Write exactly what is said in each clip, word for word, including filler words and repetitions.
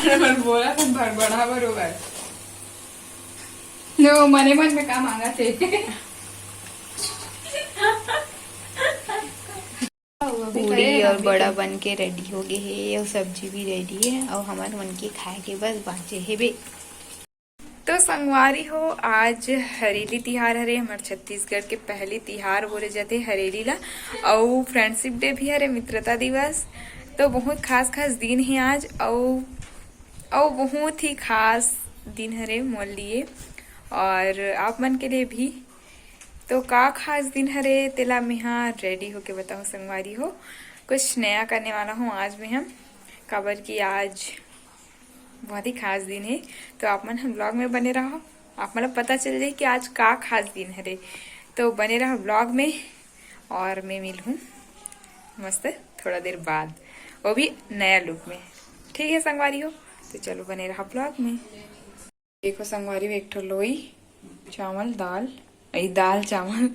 मन बोला था बड़बड़ा बरोबर। नो, मने मन में का मांगा थे। पूरी और बड़ा बन के रेडी हो गए हे, और सब्जी भी रेडी है, और हमारे मन के खाए के बस बांचे हे बे। तो संगवारी हो, आज हरेली तिहार हरे, हमर छत्तीसगढ़ के पहली तिहार बोले जाथे हरेली ला, अउ फ्रेंडशिप डे भी हरे, मित्रता दिवस। तो बहुत खास खास दिन है आज, अउ अउ बहुत ही खास दिन हरे मोर लिए और आप मन के लिए भी। तो का खास दिन हरे, तेला मेहा रेडी होके बताऊँ संगवारी हो। कुछ नया करने वाला हूँ आज मैं हम, काबर कि आज बहुत ही खास दिन है। तो आप मन हम ब्लॉग में बने रहो, आप मन ला पता चल जाए कि आज का खास दिन हरे। तो बने रहो ब्लॉग में और मैं मिलूँ मस्त थोड़ा देर बाद, वो भी नया लुक में। ठीक है संगवारी हो, तो चलो बने रहा ब्लॉग में। देखो संगवारी हो, एक ठो लोई, चावल, दाल, ई दाल चावल,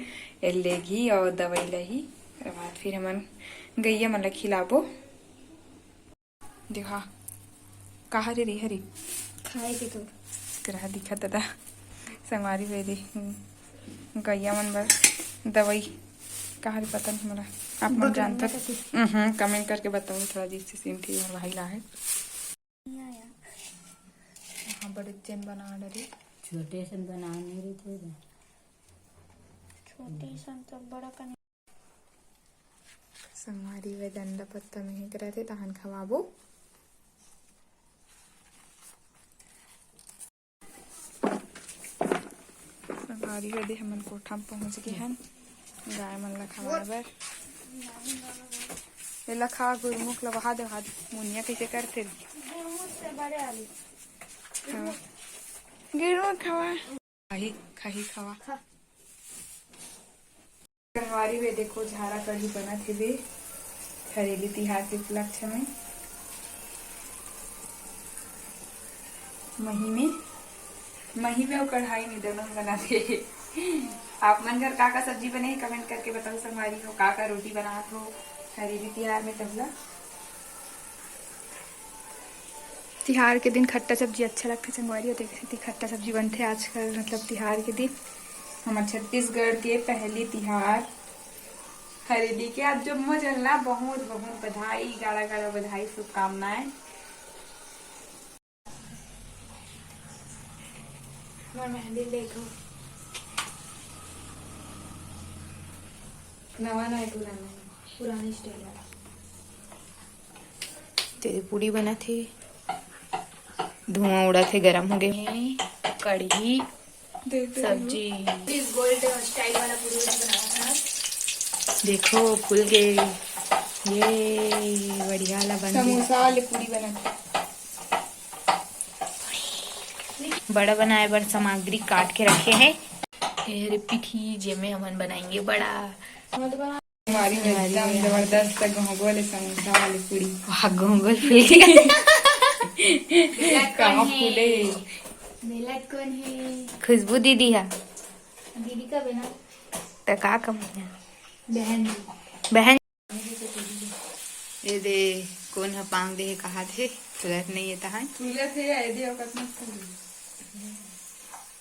ए लेगी और दवाई लही। ओकर बाद फिर हमन गैया मन ला खिलाबो। देखा, कहा रे रे हरी? खाए के तो। तेरा दिखत दादा, संगवारी हो दे। गैया मन बर दवाई कहा रे, पता नहीं मोला। आप मन बकरी जानता? हम्म, कमेंट करके बताओ थोड़ा, जिससे सिंठी और भाई ला है। हाँ, बड़े चेन बना डरे। छोटे से बनाने रही थे। छोटे सन तो बड़ा कने। संगवारी वे डंडा पत्ता में ही करत हे, तहन खवाबो। संगवारी हो दे, हमन कोठा में पहुंच गए हन गाय मन ला खवाए बर। एला खा, गुरमुख ला बहा दे, बहा दे। मुनिया कइसे करथे? गुरमुख से बड़े आलू। खवा। गुरमुख खवा। खाही, खाही खवा। खा। संगवारी हो दे, देखो, झारा कढ़ी बनत हे बे, हरेली तिहार के उपलक्ष्य में। मही में, मही में अउ कढ़ाई में दोनों में बनाथे। आप मन घर का का सब्जी बने हे, कमेंट करके बताओ संगवारी हो, का का रोटी बनात हो हरेली तिहार में तबला। तिहार के दिन खट्टा सब्जी अच्छा लगथे संगवारी हो, तेकर सेती खट्टा सब्जी बनथे आजकल, मतलब तिहार के दिन। हमर छत्तीसगढ़ के पहली तिहार हरेली के आप जम्मो जन ला बहुत बहुत बधाई, गाड़ा गाड़ा बधाई, शुभकामनाएं। हमर मेहंदी देखो, नवा नवा पुराना, पुराना स्टाइल वाला। तेरे पूड़ी बनत हे, धुआं उड़त हे, गरम हो गए हे कढ़ी, देख, देख। सब्जी। प्लीज गोल्ड स्टाइल वाला पूड़ी बनावा था। देखो, फूल गए। ये बढ़िया वाला बन गया। समोसा वाले पूड़ी बना। बड़ा बनाए बर सामग्री काट के रखे हैं। ये रे पीठी, जेमे हमन बनाएंगे बड़ा। हमारी एकदम जबरदस्त घोंगो ले समोसा वाली पूड़ी। वाह, घोंगो ले पूड़ी। कहाँ फूले? मिलत कौन है? खुशबू दीदी है। दीदी का बना। त का कम है? बहन। बहन। ए दे, कोन ह पांग दे हे, कहा थे? तुरत नहीं है तहां। तुरत है या ए दे, औकात मत कर।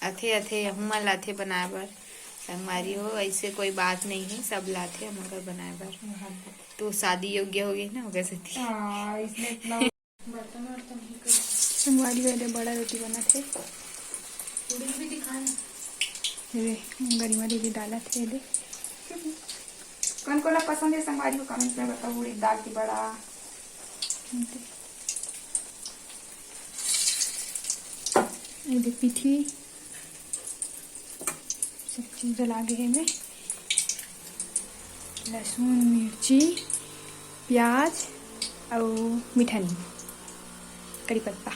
अथे, अथे, यहू मन लाथे बनाए बर। संगवारी हो, ऐसे कोई बात नहीं है, सब लाथे हमर घर बनाए बर। हाँ। तो शादी योग्य हो गई ना, ओकर सेती। हाँ, इसने इतना बर्तन वर्तन ही कर। संगवारी वाले बड़ा रोटी बनत हे। पूड़ी भी दिखाना। ये दे, गरिमा दीदी डालत हे, ये दे। कौन कोन ला पसंद है संगवारी हो, कमेंट में बताओ। उड़ीद दाल की बड़ा। ये दे पीठी। सब चीज डला गे हे एमे। लहसुन, मिर्ची, प्याज अउ मीठा नींबू, करी पत्ता।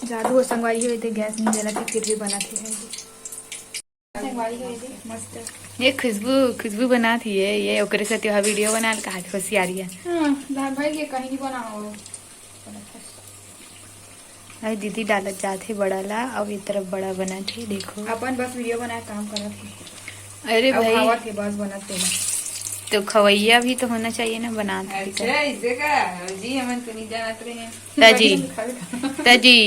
जादू हो संगवारी हो, ये दे गैस नहीं जलत हे, फिर भी बनत हे। संगवारी हो, ये दे मस्त। ये खुशबू, खुशबू बनात ही है, ये ओकरे साथ वहाँ वीडियो बना ले, कहा होशियारी है। हाँ, दाल भाई ये कहीं नहीं बनाओ। अरे दीदी डालत जात हे बड़ा ला, अउ ए तरफ बड़ा बनत हे, देखो। अपन बस वीडियो बनाए काम करत हे। अरे अउ भाई। खावत हे बस बनत तेला। तो खवैया भी तो होना चाहिए ना, बनात भी तो। अच्छा, इसे का? जी, हमन तो नहीं जानत रहे हैं। तजी। तजी।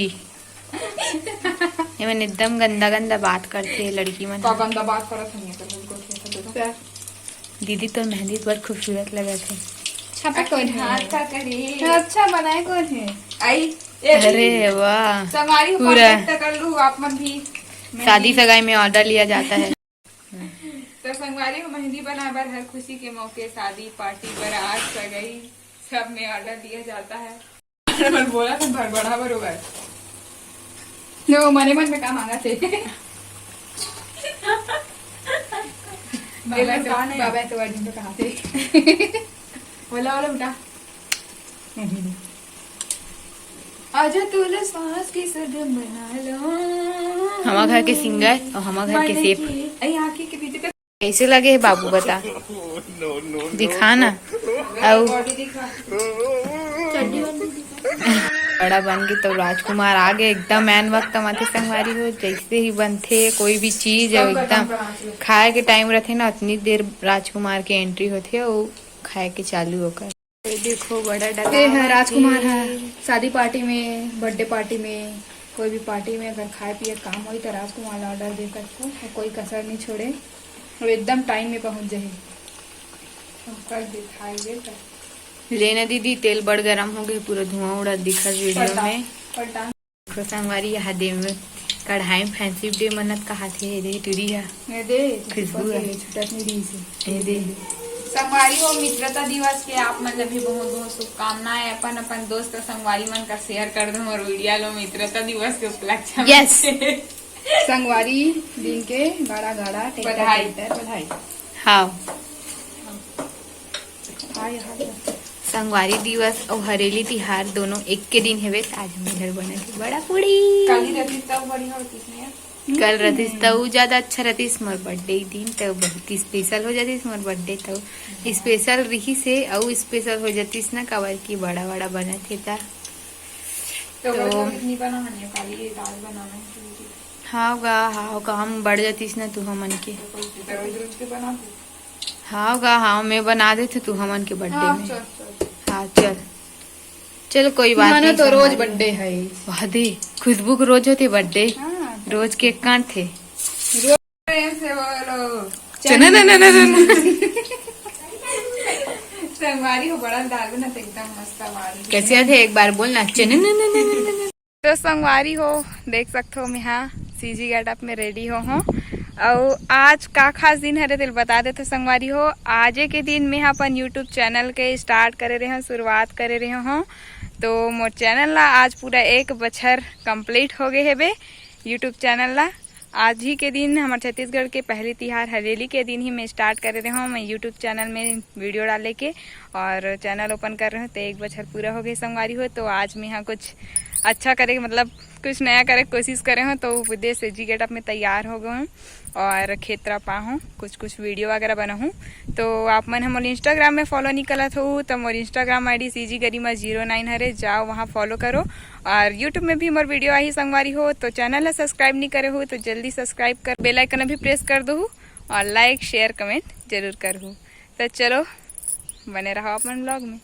ये मन एकदम गंदा गंदा बात करथे लड़की मन। का गंदा बात करत हन, ये कर बिल्कुल ठीक है, देखो। दीदी, तोर मेहंदी बड़ खूबसूरत लगत हे। छापा कौन है? हाथ का करी। अच्छा बनाए कौन है? आई, ये अरे वाह, संगवारी हो, पूरा। contact कर लू आप मन भी। शादी सगाई में ऑर्डर लिया जाता है। तो संगवारी हो, मेहंदी बनाए बर हर खुशी के मौके, शादी पार्टी, बारात, सगाई, सब में ऑर्डर दिया जाता है। मन बोला था भड़बड़ा बरोबर। नो, मने मन में का मांगा थे? बाबा बिल्कुल तो कहा नहीं। बाबा तो वर्जिन तो कहा थे? बोला, बोला बेटा। आजा तोला सांस की सरगम बना लो। हमार घर के सिंगर और हमार घर के सेफ। आई आंखी के पीछे का कैसे लगे हे बाबू, बता? दिखा ना। अउ बॉडी दिखा। बड़ा बन के तो राजकुमार आ गए एकदम ऐन वक्त माथे संगवारी हो। जैसे ही बनथे कोई भी चीज, अउ एकदम खाए के टाइम रहथे ना, उतनी देर राजकुमार के एंट्री होथे अउ खाए के चालू होकर। ये देखो, बड़ा डला ये है राजकुमार है। शादी पार्टी में, बर्थडे पार्टी में, कोई भी पार्टी में अगर खाए पिए काम होई तो राजकुमार ला ऑर्डर दे सकते हो, कोई कसर नहीं छोड़े और एकदम टाइम में पहुंच जाए। कल दिखाई दे तो। लेना दीदी, तेल बड़ गरम हो गए, पूरा धुआं उड़ा दिखत वीडियो में। पलटा। देखो संगवारी, यहाँ दे में कढ़ाई में फैंसी डे मनत कहा थे, ये दे टुरी है। ये दे खुशबू है। छुटत नहीं रही से। ये दे। संगवारी हो, मित्रता दिवस के आप मन ला भी बहुत बहुत शुभकामनाएं। अपन अपन दोस्त संगवारी मन का शेयर कर दो और वीडियो लो मित्रता दिवस के उपलक्ष्य में। Yes। संगवारी दिन के गाड़ा गाड़ा टेक्टर बधाई। टेक्टर बधाई। हाँ। हाँ, यहाँ पे। संगवारी दिवस अउ हरेली तिहार दोनों एक के दिन हेवे, त आज हम इधर बना के बड़ा पूड़ी। काली रहती तब बढ़िया होती थी यार। कल रहतीस त उ ज्यादा अच्छा रहतीस, मोर बर्थडे दिन त बहुत स्पेशल हो जातीस मोर बर्थडे। त स्पेशल रही से अउ स्पेशल हो जातीस ना, काबर कि बड़ा बड़ा बनत हे त। तो तो- बड़ी कितनी बनाना है, काली ये दाल बनाना है, तो मुझे हाँ गा, हाँ गा, हम बढ़ जातीस ना तू हमन के। तो कोई तो रोज रोज के बना दो। हाँ गा, हाँ, मैं बना देते तू हमन के बर्थडे हाँ, में। चल, चल। हाँ, चल। चल, कोई बात मानो नहीं, तो रोज संभाल। बर्थडे है। वाह दे, खुशबू के रोज होते बर्थडे। हाँ। रोज केक काटथे। प्रेम से बोलो। चना ना ना ना ना। संगवारी हो, बड़ा दाल बना तो एकदम मस्त आवाज। कैसे थे, एक बार बोलना, चना ना ना ना ना ना। तो संगवारी हो, देख सकथो, मैं हाँ सीजी गेटअप में रेडी हो हूँ। अउ आज का खास दिन हरे, तेल बता देथो संगवारी हो। आजे के दिन मैं हा अपन YouTube चैनल के स्टार्ट करे रहे हूँ, शुरुआत करे रहे हूँ। तो मोर चैनल ला आज पूरा एक बछर कंप्लीट हो गए हेबे, YouTube चैनल ला। आज ही के दिन हमर छत्तीसगढ़ के पहली तिहार हरेली के दिन ही मैं स्टार्ट करे रहे हूँ मैं YouTube चैनल में वीडियो डाले के और चैनल ओपन कर रहे हूँ। तो एक बछर पूरा हो गए संगवारी हो। तो आज मैं यहाँ कुछ अच्छा करे, मतलब कुछ नया करे के कोशिश करे हूँ। तो उद्देश्य जी गेटअप में तैयार हो गए हूँ और खेतरा पा हूँ, कुछ कुछ वीडियो वगैरह बनाहूँ। तो आप मन हमर इंस्टाग्राम में फॉलो नहीं करत हो तो मोर इंस्टाग्राम आई डी सी जी गरिमा जीरो नाइन हरे, जाओ वहाँ फॉलो करो। और YouTube में भी मोर वीडियो आही संगवारी हो, तो चैनल ला सब्सक्राइब नहीं करे हो तो जल्दी सब्सक्राइब कर, बेल आइकन भी प्रेस कर दो और लाइक शेयर कमेंट जरूर कर हो। तो चलो बने रहो अपन ब्लॉग में।